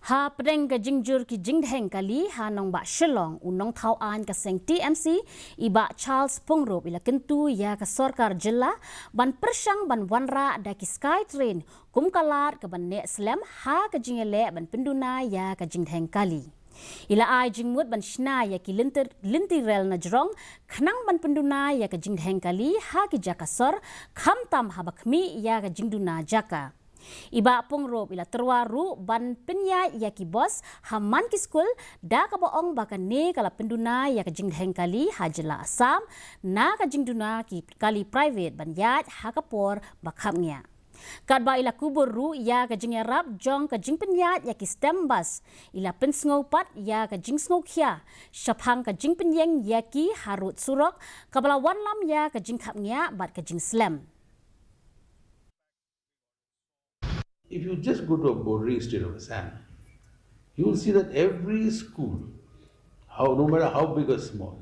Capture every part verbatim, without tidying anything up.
Hapdeng ka jingjur ki jingdheng kali ha nongbah Shillong, u nongthaw aiñ ka seng T M C, i Bah Charles Pyngrope, i la kyntu ïa ka sorkar jylla ban pyrshang ban wanrah da ki Skytrain kum ka lad kaban neh slem ha ka jingïaleh ban pynduna ïa ka jingdheng kali. I la ai jingmut ban shna ïa ki lynti, lynti rel na jrong khnang ban pynduna ïa ka jingdheng kali ha ki jaka sor, khamtam haba khmih ïa ka jingduna jaka. I Bah Pyngrope i la tyrwa ruh ban pynïaid ïa ki bus ha man ki skul, da kaba ong ba kane ka la pynduna ïa ka jingdheng kali ha jylla Assam na ka jingduna ki kali private ban ïaid ha ka por ba khapngiah. Katba i la kubur ruh ïa ka jingïarap jong ka jingpynïaid ïa ki STEM bus, i la pynsngew pat ïa ka jingsngewkhia shaphang ka jingpynïeng ïa ki harud surok, kaba la wanlam ïa ka jingkhapngiah bad ka jingslem. If you just go to a bordering state of Assam, you will see that every school, how, no matter how big or small,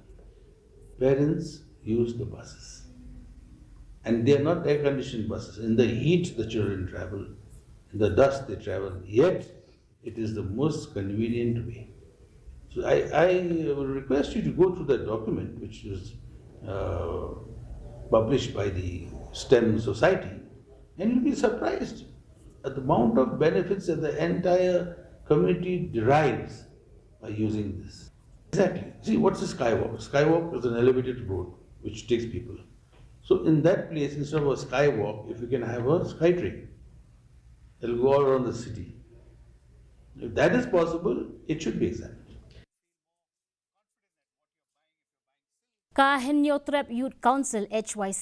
parents use the buses. And they are not air conditioned buses. In the heat, the children travel, in the dust, they travel. Yet, it is the most convenient way. So I, I would request you to go through that document, which is uh, published by the STEM Society, and you'll be surprised at the amount of benefits that the entire community derives by using this. Exactly. See, what's a skywalk? Skywalk is an elevated road which takes people. So in that place, instead of a skywalk, if you can have a skytrain, it'll go all around the city. If that is possible, it should be examined. Ka Hynñiewtrep Youth Council, H Y C,